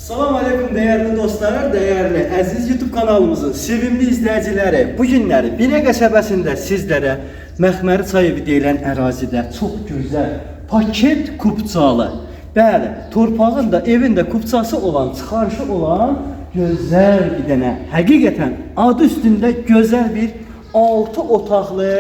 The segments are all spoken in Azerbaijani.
Salam aleyküm değerli dostlar, değerli əziz YouTube kanalımızın sevimli izləyiciləri. Bu günləri Binə qəsəbəsində sizlərə Məxməri Çayı deyilən ərazidə çox gözəl paket kupçalı, bəli, torpağın da evin də kupçası olan, çıxarışı olan gözəl bir dənə, həqiqətən adı üstündə gözəl bir 6 otaqlı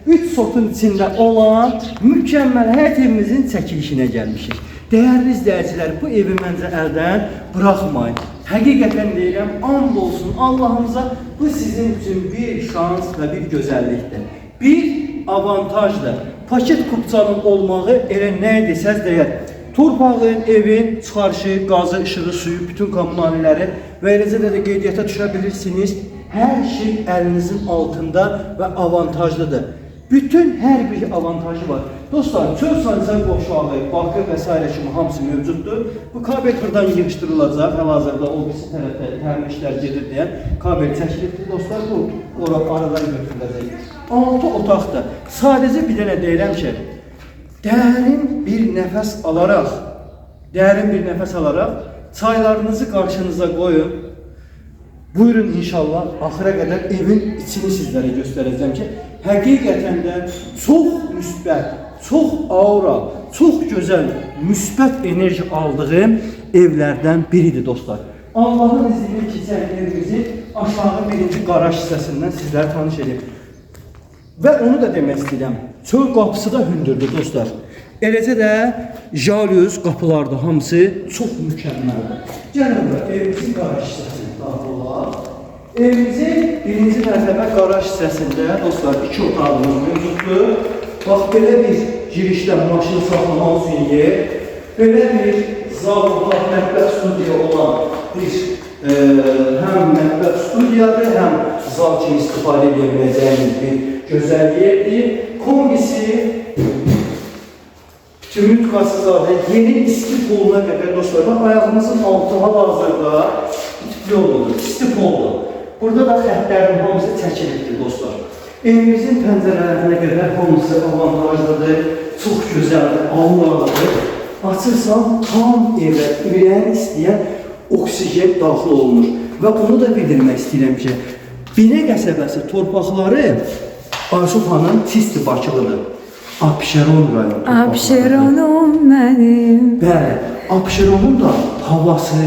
3 sotun içində olan mükəmməl həyət evimizin çəkilişinə gəlmişik. Dəyərli izləyicilər, bu evi məncə əldən buraxmayın. Həqiqətən deyirəm, and olsun Allahımıza, bu sizin üçün bir şans və bir gözəllikdir. Bir avantajdır. Paket kupçanın olmağı elə nə desəz dəyər. Torpağın, evin çıxarışı, qazı, işığı, suyu, bütün kommunalləri və eləcə də qeydiyyata düşə bilirsiniz. Hər şey əlinizin altında və avantajlıdır. Bütün hər bir avantajı var. Dostlar, çöl sanitar qovşağı, bakı və s. kimi hamısı mövcuddur. Bu kabel buradan yığışdırılacaq. Hal-hazırda o birisi tərəfdə təmir işlər gedir deyən kabel çəkilibdir. Dostlar, bu ora aradan götürüləcək. 6 otaqdır. Sadəcə bir dənə deyirəm ki, dərin bir nəfəs alaraq, dərin bir nəfəs alaraq çaylarınızı qarşınıza qoyun. Buyurun inşallah axıra qədər evin içini sizlərə göstərəcəm ki, həqiqətən də çox müsbət, çox aura, çox gözəl müsbət enerji aldığım evlərdən biridir dostlar. Allahın izni ilə keçən evimizi aşağı birinci qaraj hissəsindən sizlərə tanış edeyim. Və onu da demək istəyirəm. Çöl qapısı da hündürdür dostlar. Eləcə də jalüz qapılar da hamısı çox mükəmməldir. Gəlin bura evimizin qaraj hissəsinə daxil olaq. Evimizin birinci mərtəbə qaraj hissəsində dostlar 2 otağımız mövcuddur. Bax belə bir girişdə maşın saxlamaq üçün yer, belə bir zal otaq, mətbəx studiya olan bir həm mətbəx studiyadır, həm zal kimi istifadə edə biləcəyimiz bir gözəl yerdir. Kombisi tümütkası zaten yeni isti poluna qədər dostlar. Bax ayağımızın altı hal-hazırda itipli oldu, isti poldur. Burada da xəttlərin hamısı çəkilibdir dostlar. Evimizin pəncərələrinə qədər hamısı avantajlıdır, çox gözəldir, auralıdır. Açırsan tam evə ürəyin istəyən oksigen daxil olunur. Və onu da bildirmək istəyirəm ki, Binə qəsəbəsi torpaqları Aysu xanım Çisti Bakılıdır. Abşeron rayonu torpaqlarıdır. Abşeronum mənim. Bəli, Abşeronun da havası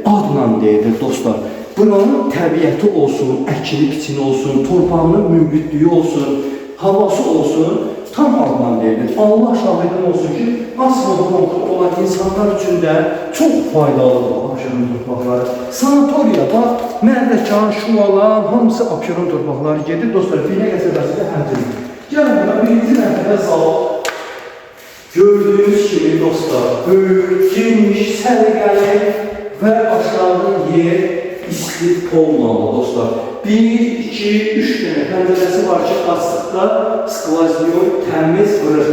adla deyilir dostlar. Buranın təbiəti olsun, əkini biçini olsun, torpağının münbütlüyü olsun, havası olsun, tam adla deyilir. Allah şahidin olsun ki, asma bronxu olan insanlar üçün də çox faydalıdır bu Abşeron torpaqları. Sanatoriya, bax, Mərdəkan, Şualan, hamısı Abşeron torpaqları gedir. Dostlar, Binə qəsəbəsində həmçinin. Gəlin bura birinci mərtəbə zal. Gördüyünüz kimi dostlar, böyük, geniş, səliqəli və aşağı yer isti polla dostlar. 1, 2, 3 dənə pəncərəsi var ki, açıqda skvazniyoy təmiz vurur.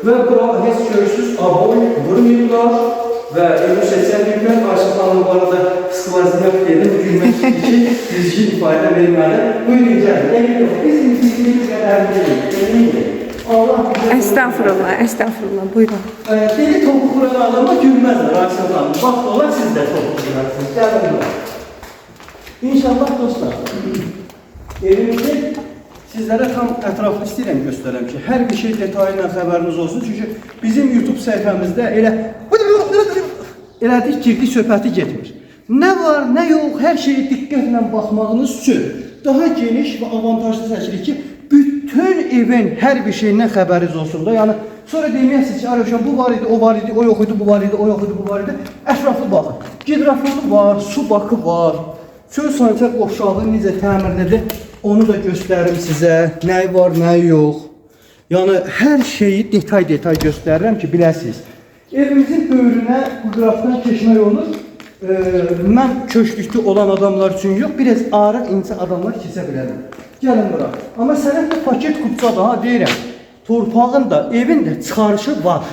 Və bura heç görürsünüz, aboy vurmayıblar və evi seçənliklər. Ayşə xanım bu arada skvazniyoy dedim, gülmək ki, düzgün ifadə verməli. Buyurun gəlin, eybi yox, bizim bildiyimiz qədər deyil, deyil. Allah bizə Estağfurullah, estağfurullah. Buyurun. Deli topuq vuran adama gülməzlər Ayşə xanım. Bax olar siz də topuq vurarsınız. Gəlin bura. İnşallah dostlar, evimizi sizlərə tam ətraflı istəyirəm göstərəm ki, hər bir şey detayı ilə xəbəriniz olsun. Çünki bizim YouTube səhifəmizdə elə elədik, girdik, söhbəti getmir. Nə var, nə yox, hər şeyə diqqətlə baxmağınız üçün daha geniş və avantajlı seçirik ki, bütün evin hər bir şeyindən xəbəriniz olsun da. Yəni sonra deməyəsiniz ki, Rövşən bu var idi, o var idi, o yox idi, bu var idi, o yox idi, bu var idi. Ətraflı baxın. Gidrofonu var, su bakı var. Çöl sanitar qovşağı necə təmirlidir, onu da göstərim sizə. Nəyi var, nəyi yox. Yəni hər şeyi detay-detay göstərirəm ki, biləsiniz. Evimizin böyrünə bu qrafdan keçmək olur. Mən köşklükdə olan adamlar üçün yox, biraz arıq, incə adamlar keçə bilərlər. Gəlin bura. Amma sənət də paket kupçadır ha, deyirəm. Torpağın da, evin də çıxarışı var.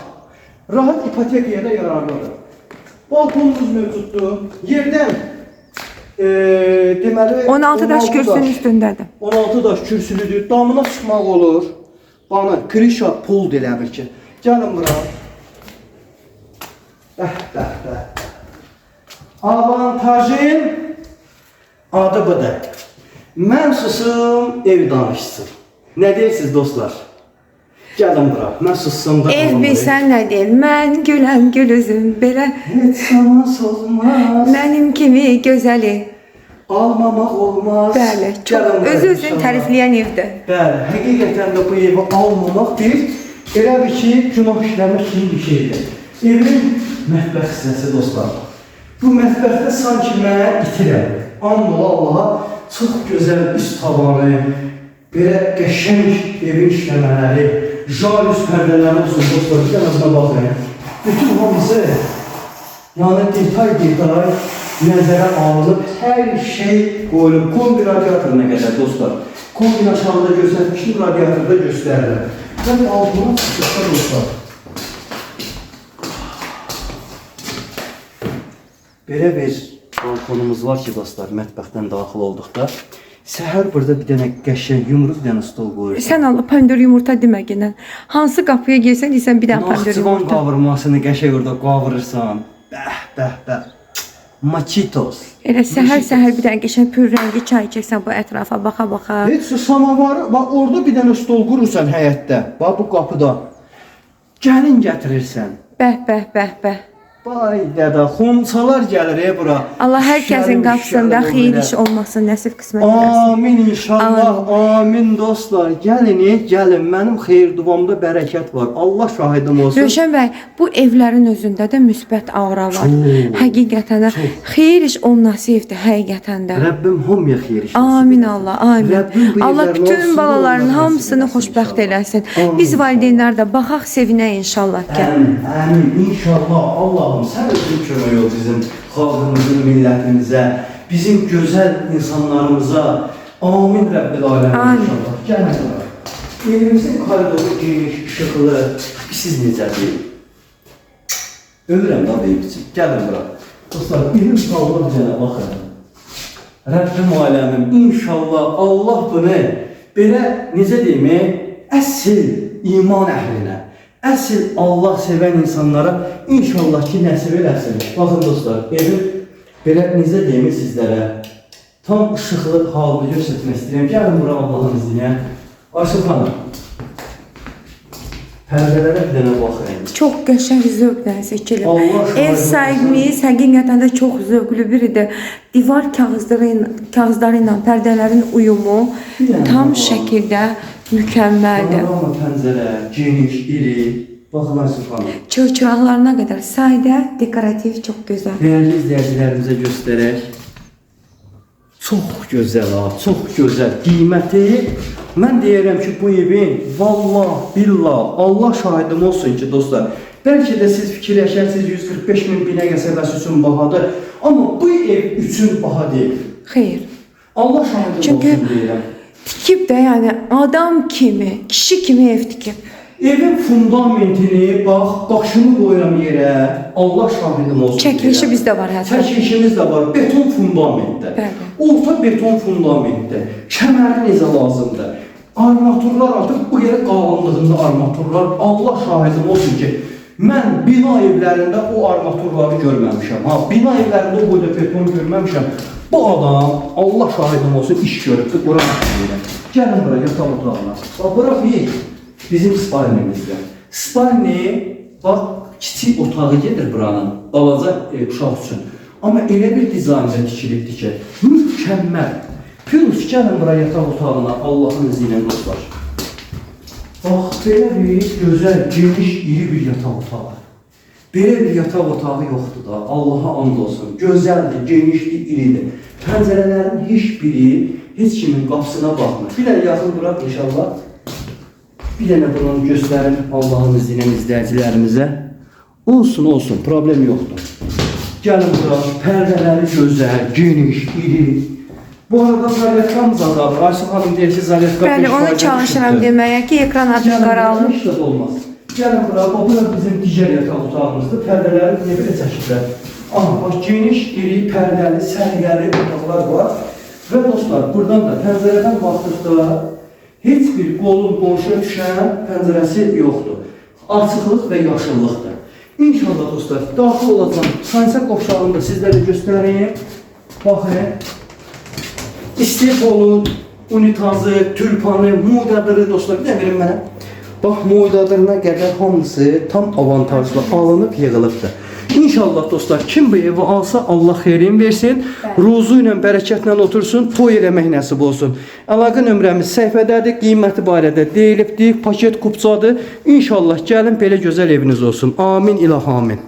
Rahat ipotekaya da yararlıdır. Balkonumuz mövcuddur. Yerdən deməli 16 daş kürsünün üstündədir. 16 daş kürsülüdür. Damına çıxmaq olur. Bana krişa pul elə bil ki. Gəlin bura. Bəh, bəh, bəh. Avantajın adı budur. Mən susum, ev danışsın. Nə deyirsiniz dostlar? Gəlin bura. Mən sussam da Ev alın buraya. bilsən nə deyir? Mən güləm gül üzüm belə. Heç zaman solmaz. Mənim kimi gözəli. Almamaq olmaz. Bəli, çox Gəlin buraya özü özünü inşallah. tərifləyən evdir. Bəli, həqiqətən də bu evi almamaq bir elə bir ki, günah işləmək kimi bir şeydir. Evin mətbəx hissəsi dostlar. Bu mətbəxdə sanki mən itirəm. And ola Allaha çox gözəl üst tavanı, belə qəşəng evin işləmələri, jalüz pərdələri olsun dostlar, bir dənə buna baxın. Bütün hamısı yəni detay-detay nəzərə alınıb, hər şey qoyulub. Kombi radiatoruna qədər dostlar. Kombi aşağıda göstərmişdim, radiatorda göstərirəm. Və balkona çıxdıqda dostlar. Belə bir balkonumuz var ki dostlar, mətbəxdən daxil olduqda səhər burada bir dənə qəşəng yumru bir dənə stol qoyursan. Sən Allah pomidor yumurta demə ginən. Hansı qapıya girsən deyirsən bir dənə pomidor Naxçıvan yumurta. qavurmasını qəşəng orada qavurursan. Bəh, bəh, bəh. Machitos. Elə səhər-səhər bir dənə qəşəng pür rəngi çay içirsən bu ətrafa baxa-baxa. Heç samovarı, bax orada bir dənə stol qurursan həyətdə. Bax bu qapıda. Gəlin gətirirsən. Bəh, bəh, bəh, bəh. Vay dədə, xonçalar gəlir bura. Allah hər kəsin Şərim, qapısında şərim xeyir belə. iş olmasın, nəsib qismət eləsin. Amin inşallah. Amin dostlar. Gəlin, gəlin. Mənim xeyir duamda bərəkət var. Allah şahidim olsun. Rövşən bəy, bu evlərin özündə də müsbət aura var. Çox, Həqiqətən də xeyir iş olması evdir, həqiqətən də. Rəbbim hamıya xeyir iş nəsib Amin eləsin. Allah, amin. Rəbbim bu Allah evlərin bütün olsun, balaların onlara nəsib hamısını eləsin xoşbəxt inşallah. eləsin. Amin Biz inşallah. valideynlər də baxaq, sevinək inşallah ki. Əmin, əmin. İnşallah Allahım sən özün kömək ol bizim xalqımızın, millətimizə, bizim gözəl insanlarımıza. Amin Rəbbil aləmin Amin. inşallah. Gəlin bura. Evimizin koridoru geniş, işıqlı. Siz necə deyil? Ölürəm da ev üçün. Gəlin bura. Dostlar, evin salona bir dənə baxın. Rəbbim aləmim, inşallah Allah bunu belə necə deyim, əsl iman əhlinə, əsl Allah sevən insanlara inşallah ki nəsib eləsin. Baxın dostlar, evin belə necə deyim sizlərə, tam işıqlı halını göstərmək istəyirəm. Gəlin bura Allahın izni ilə. Ayşə xanım, pərdələrə bir dənə baxın. Çox qəşəng zövqlə seçilib. Allah şahid Ev olsun. sahibimiz həqiqətən də çox zövqlü biridir. Divar kağızları ilə, kağızları ilə pərdələrin uyumu Bir dənə tam bax. şəkildə mükəmməldir. Panorama pəncərə, geniş, iri. Baxın Ayşə xanım. Çılçıraqlarına qədər sadə, dekorativ, çox gözəl. Dəyərli izləyicilərimizə göstərək. Çox gözəl ha, çox gözəl. Qiyməti mən deyirəm ki, bu evin vallah, billah, Allah şahidim olsun ki, dostlar. Bəlkə də siz fikirləşərsiniz 145 min Binə qəsəbəsi üçün bahadır, amma bu ev üçün baha deyil. Xeyr. Allah şahidim Çünki- olsun deyirəm. Tikib də yəni adam kimi, kişi kimi ev tikib. Evin fundamentini bax, başımı qoyuram yerə. Allah şahidim olsun. Çəkilişi deyirəm. bizdə var hətta. Çəkilişimiz də var. Beton fundamentdə. Bəli. Orta beton fundamentdə. Kəməri necə lazımdır? Armaturlar artıq bu yerə qalınlığında armaturlar. Allah şahidim olsun ki, mən bina evlərində o armaturları görməmişəm. Ha, bina evlərində o boyda beton görməmişəm. Bu adam Allah şahidim olsun iş görübdür. Bura deyirəm. Gəlin bura yataq otağına. Bax bura bir bizim spalnimizdir. Spalni bax kiçik otağı gedir buranın, balaca uşaq üçün. Amma elə bir dizaynda tikilibdir ki, mükəmməl. Plus gəlin bura yataq otağına Allahın izni ilə dostlar. Bax belə bir gözəl, geniş, iri bir yataq otağı. Belə bir yataq otağı yoxdur da, Allaha and olsun. Gözəldir, genişdir, iridir. Pəncərələrin heç biri heç kimin qapısına baxmır. Bir dənə yaxın duraq inşallah. Bir dənə bunu göstərim Allahın izni ilə izləyicilərimizə. Olsun, olsun, problem yoxdur. Gəlin bura, pərdələri gözəl, geniş, iri. Bu arada zaryadkamız azalır. Ayşə xanım deyir ki, zaryadka Bəli, 5% onu çalışıram düşübdür. deməyə ki, ekran artıq Gəlin bura, qaralır. heç də olmaz. Gəlin bura, bax, bura bizim digər yataq otağımızdır. Pərdələri niyə belə çəkiblər? Aha, bax, geniş, iri, pərdəli, səliqəli otaqlar var. Və dostlar, buradan da pəncərədən baxdıqda heç bir qolun qonşuya düşən pəncərəsi yoxdur. Açıqlıq və yaşıllıqdır. İnşallah dostlar, daxil olacağım. Sanitar qovşağını da sizlərə göstəreyim. Baxın. İstepolun, unitazı, tülpanı, muydadırı dostlar. Bir də verin mənə. Bax, muydadırına qədər hamısı tam avantajlı alınıb, yığılıbdır. İnşallah dostlar, kim bu evi alsa Allah xeyrin versin. Ruzu ilə, bərəkətlə otursun, toy eləmək nəsib olsun. Əlaqə nömrəmiz səhifədədir, qiyməti barədə deyilibdir, paket kupçadır. İnşallah gəlin belə gözəl eviniz olsun. Amin ilahi amin.